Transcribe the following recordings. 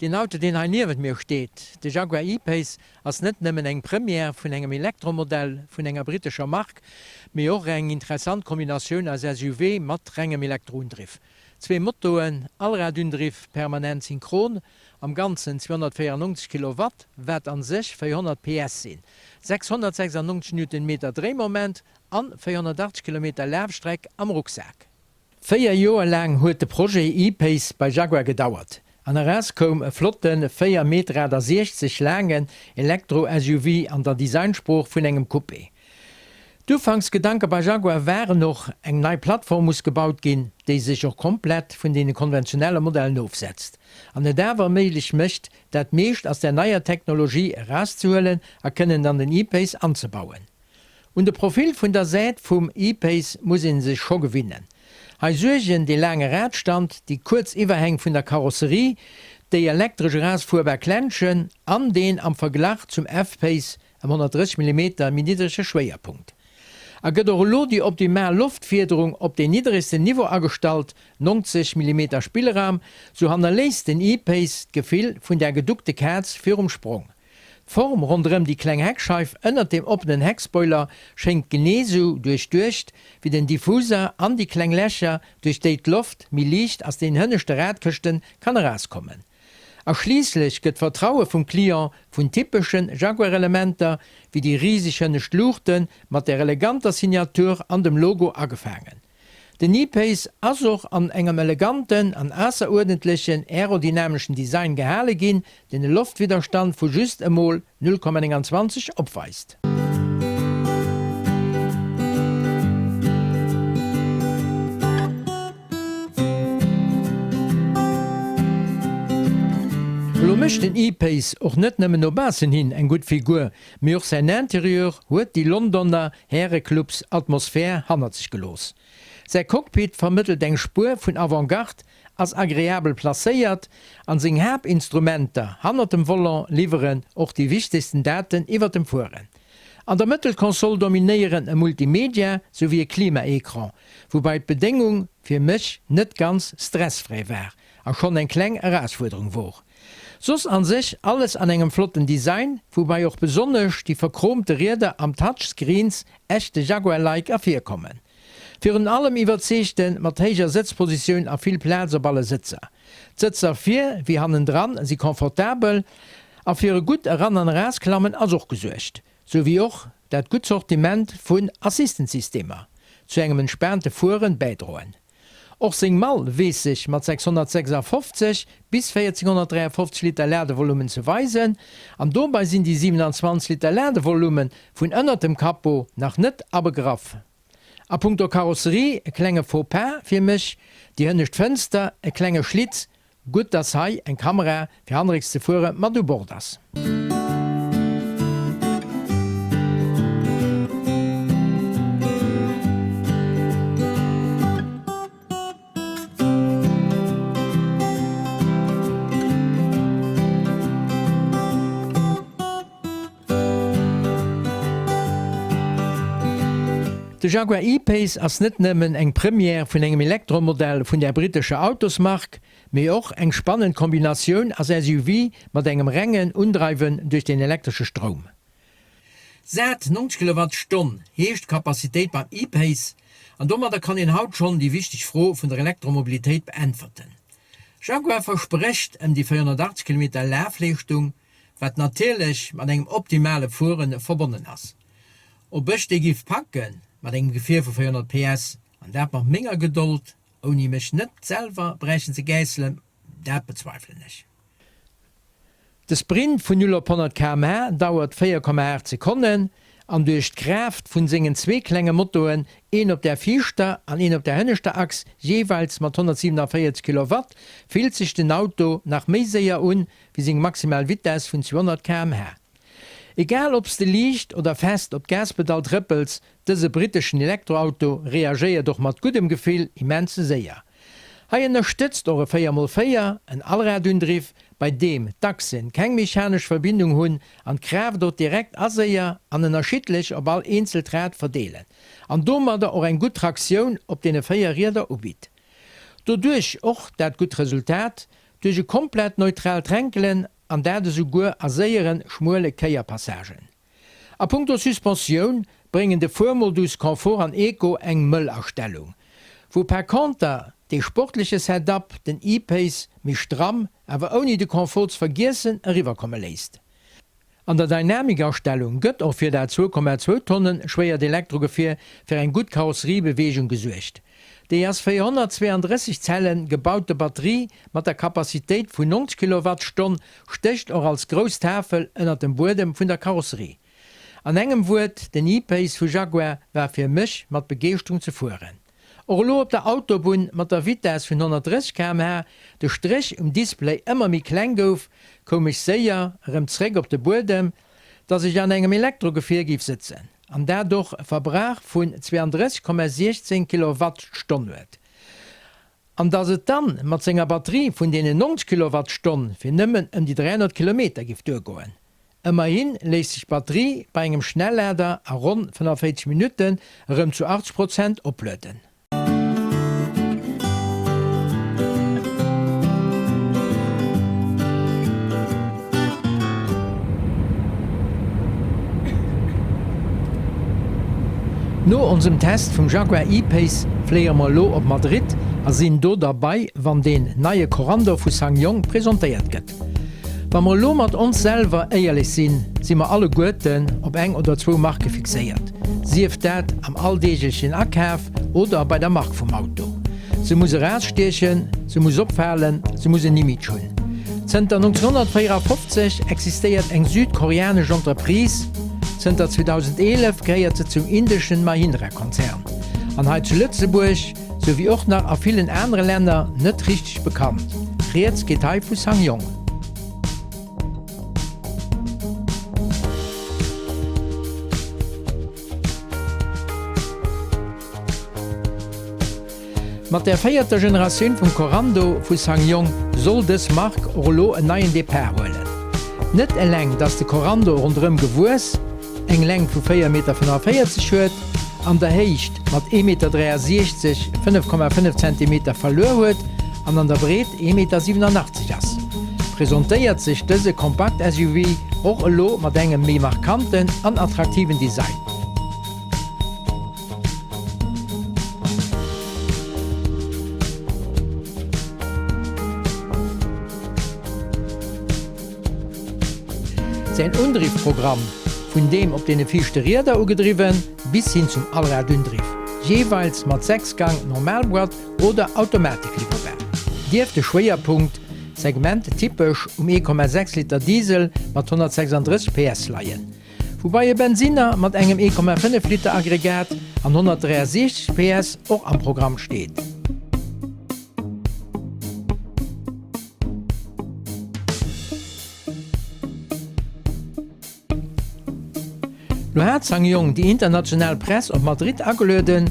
Deen Auto, deen hei niewent mir steet, de Jaguar I-Pace, ass net nëmmen eng Première vun engem Elektromodell vun enger brittescher Mark, mee och eng interessant Kombinatioun aus SUV mat rengem Elektroundriff. Zwee Motoen, Allradundriff, permanent synchron, am Ganzen 294 Kilowatt, wat a sech 400 PS sinn, 696 Newtonmeter Dréimoment an 480 Kilometer Lafstreck am Rucksak. 4 Joer laang huet de Projet E-Pace bei Jaguar gedauert, an eraus koum e flotte 4 Meter 68 laangen Elektro-SUV an der Designsprooch vun engem Coupé. D'Ufanksgedanke bei Jaguar waren och, eng nei Plattform muss gebaut ginn, déi sech och komplett vun deene konventionelle Modellen ofsetzt an et awer méiglech mécht, dat meescht aus der neier Technologie erauszehuelen a kënnen an den E-Pace anzebauen. Un de Profil vun der Säit vum E-Pace muss een sech scho gewinnen. Hei suergen dee laange Radstand, déi kuerz Iwwerhäng vun der Karosserie, déi elektresch erausfuerbar Klenschen an deen am Verglach zum F-Pace ëm 130 Millimeter méi niddrege Schwéierpunkt. A gëtt och elo déi optimal Loftfiederung op deen niddregsten Niveau agestallt, 90 Millimeter Spillraum, sou hannerléisst den E-Pace d'Gefill vun der geduckte Kaz virum Sprong. D'Form ronderëm déi kleng Heckscheif ënnert dem oppenen Heckspoiler schéngt genee sou duerchduecht wéi den Diffuser an déi kleng Lächer, duerch déi d'Loft méi liicht aus den hënneschte Radkëschte kann erauskommen. A schliisslech gëtt d'Vertraue vum Client vun typesche Jaguar-Elementer wéi déi riseg hënnescht Luuchte mat der eleganter Signatur an dem Logo agefaangen. Den E-Pace ass och an engem eleganten an ausseruerdentlechen aerodynameschen Design gehale ginn, deen e Loftwidderstand vu just emol 0,29 opweist. Elo mécht den E-Pace och net nëmmen no baussen hin eng gutt Figur, mee och säin Interieur huet déi Londoner Häreclubs-Atmosphär hannert sech gelooss. Säi Cockpit vermëttelt eng Spuer vun Avantgarde, ass agreabel placéiert an seng Haaptinstrumenter hannert dem Volant liwweren och déi wichtegsten Daten iwwert dem Fueren. An der Mëttelkonsol dominéieren e Multimedia souwéi e Klimaecran, woubai d'Bedéngung fir mech net ganz stressfräi war a schonn eng kleng Erausfuerderung wor. Soss an sech alles an engem flotten Design, woubai och besonnesch déi verchromte Rieder am Touchscreens echte Jaguar-like ervirkommen. Virun allem iwwerzeegt en mat héijer Sëtzpositioun a vill Plaz op alle Sëtzer. D'Sëtzer vir wéi hannendran si confortabel a fir e gutt Eran an Erausklammen ass och gesuergt, sou wéi och dat gutt Sortiment vun Assistance-Systemer zu engem entspaante Fueren bäidroen. Och seng Mall weess sech mat 656 bis 1453 Liter Ladevolumen ze weisen, an dobei sinn déi 27 Liter Ladevolume vun ënnert dem Capot nach net abegraff. A punkto Karosserie e klenge Faux-pas fir mech, déi hënnescht Fënster, e klenge Schlitz Gutt dass hei eng Kamera fir hannerécks ze fuere mat u Bord ass. De Jaguar E-Pace ass net nëmmen eng Première vun engem Elektromodell vun der brittescher Autosmark, mee och eng spannend Kombinatioun als SUV mat engem rengen Undreiwen duerch den elektresche Stroum. Sat 90 Kilowattstonn heescht d'Capacitéit beim E-Pace an domadder kann een haut schonn déi wichteg Fro vun der Elektromobilitéit beäntwerten. Jaguar versprécht ëm déi 480 Kilometer Lafleeschtung, wat natierlech mat engem optimale Fuere verbonnen ass. Ob ech déi giff packen mat engem Gefier vu 400 PS an dat mat menger Gedold, ouni mech net selwer bräichten ze gäisselen, dat bezweifelen ech. De Sprint vun 0 op 100 km/h dauert 4,8 Sekonnen an duerch d'Kraaft vun sengen zwee klenge Motoen, een op der viischter an een op der hënneschter Achs, jeeweils mat 147 Kilowatt, fillt sech den Auto nach méi séier un wéi seng maximal Vitess vun 200 km/h. Egal ob s de liicht oder fest op d'Gaspedall trëppels, dëse britteschen Elektroauto reagéiert och mat guddem Gefill immens séier. Hei ënnerstëtzt och e 4x4 en Allradundriff, bei deem d'Achsen keng mechanesch Verbindung hunn an d'Kraaft och direkt a séier an ënnerschiddlech op all eenzelt Rad verdeelen an domadder och eng gutt Traktioun op deene 4 Rieder ubitt. Doduerch och dat gutt Resultat. Duerch e komplett neutraalt Dränkelen, an dat esouguer a séieren, schmuele Kéierpassagen. A punkto Suspensioun bréngen de Fuermodus Confort an Eco eng mëll Astellung, wou par conter dee sportleche Setup den E-Pace méi stramm, awer ouni de Confort ze vergiessen, eriwwerkomme léisst. An der Dynamic-Astellung gëtt och fir dat 2,2 Tonnen schwéiert Elektrogefier fir eng gutt Karosseriebeweegung gesuergt. Déi ass 432 Zellen gebaute Batterie mat der Capacitéit vun 90 Kilowattstonn stécht och als grouss Tafel ënnert dem Buedem vun der Karosserie. An engem Wuert, den E-Pace vu Jaguar war fir mech mat Begeeschterung ze fueren. Och elo op der Autobunn mat der Vitess vun 130 km/h de Stréch um Display ëmmer méi kleng gouf, koum ech séier erëm zréck op de Buedem, dass ech an engem Elektrogefier géif sëtzen an dat och e Verbrauch vun 32,16 Kilowattstonn huet. An dass et dann mat senger Batterie vun deenen 90 Kilowattstonn fir nëmmen ëm déi 300 Kilometer giff duergoen. Ëmmerhin léisst sech d'Batterie bei engem Schnellader a ronn 45 Minutten erëm zu 80 Prozent oplueden. No onsem Test vum Jaguar E-Pace fléie mer elo op Madrid a sinn do derbei wann deen neie Korando vu SsangYong presentéiert gëtt. Wa mer elo mat ons selwer éierlech sinn, si mer alleguerten op eng oder zwou Marke fixéiert, sief dat am alldeeglechen Akaf oder bei der Mark vum Auto. Se muss erausstiechen, se muss opfalen, se muss en Image hunn. Zënter 1954 existéiert eng südkoreanesch Entreprise, zënter 2011 gehéiert se zum indeschen Mahindra-Konzern an hei zu Lëtzebuerg, sou wéi och nach a villen anere Länner, net richteg bekannt. Rieds geet hei vu SsangYong. Mat der véierter Generatioun vum Korando vu SsangYong soll dës Mark och elo en neien Depart huelen. Net eleng dass de Korando ronderëm gewuess, eng Längt vu 4,45 Meter huet, an der Héicht mat 1,63 Meter 5,5 Zentimeter verluer huet an an der Breet 1,87 Meter ass, presentéiert sech dëse Kompakt-SUV och elo mat engem méi markanten an attraktiven Design. Säin Undriffprogramm, vun deem op deene viischte Rieder ugedriwwen, bis hin zum Allradundriff, jeeweils mat 6 Gang Normalboîte oder Automatik liwwerbar, dierft de Schwéierpunkt Segment typesch um 1,6 Liter Diesel mat 136 PS leien. Woubai e Bensinner mat engem 1,5 Liter Aggregat an 163 PS och am Programm steet. Lo hat SsangYong déi international Press op Madrid agelueden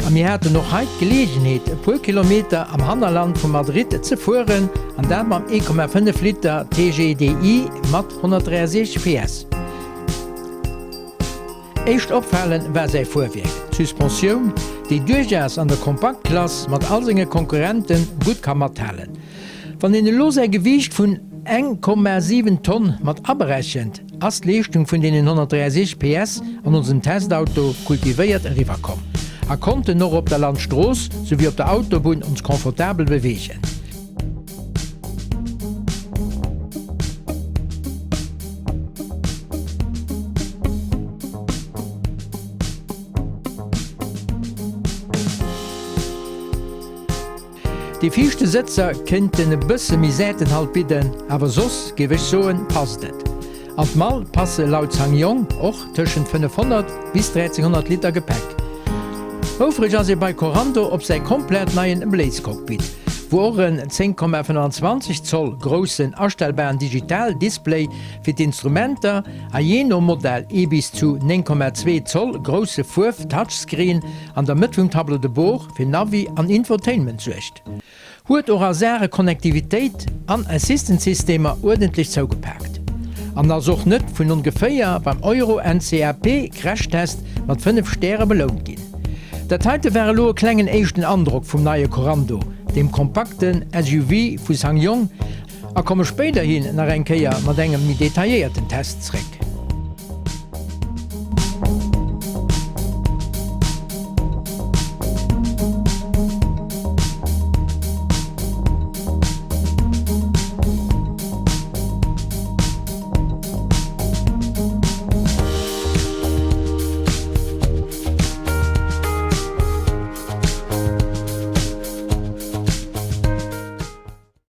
a mir haten och hei d'Geleegenheet e puer Kilometer am Hannerland vu Madrid ze fueren an dat mam 1,5 Liter TGDI mat 163 PS. Éischt opfalen war säi Fuerwierk, d'Suspensioun, déi duerchaus an der Kompaktklass mat all senge Konkurrente gutt ka mathalen. Wann een elo säi Gewiicht vun 1,7 Tonn mat aberechent, ass d'Leeschtung vun deenen 163 PS an onsem Testauto kultivéiert eriwwer komm a konnten och op der Landstrooss souwéi op der Autobunn ons confortabel beweegen. Déi viischte Sëtzer kéinten e bësse méi Säitenhalt bidden, awer soss géif ech soen passt et. An d'Mall passe laut SsangYong och tëschent 500 bis 1300 Liter Gepäck. Houfreg ass ee bei Korando op säi komplett neien Blaze-Cockpit, wou och en 10,25 Zoll groussen astellbaren Digital-Display fir d'Instrumenter a jee no Modell ee bis zu 9,2 Zoll grousse Fuerf-Touchscreen an der Mëtt vum Tableau de bord fir Navi an Infotainment suergt, huet och a Saache Connectivitéit an Assistant-Systemer uerdentlech zougepaakt an ass och net vun ongeféier beim Euro NCAP Crashtest mat 5 Stäre belount ginn. Dat heite war elo e klengen éischten Androck vum neie Korando. dem kompakten SUV vu SsangYong, a komme spéiderhin nach eng Kéier mat engem méi detailléierten Test zréck.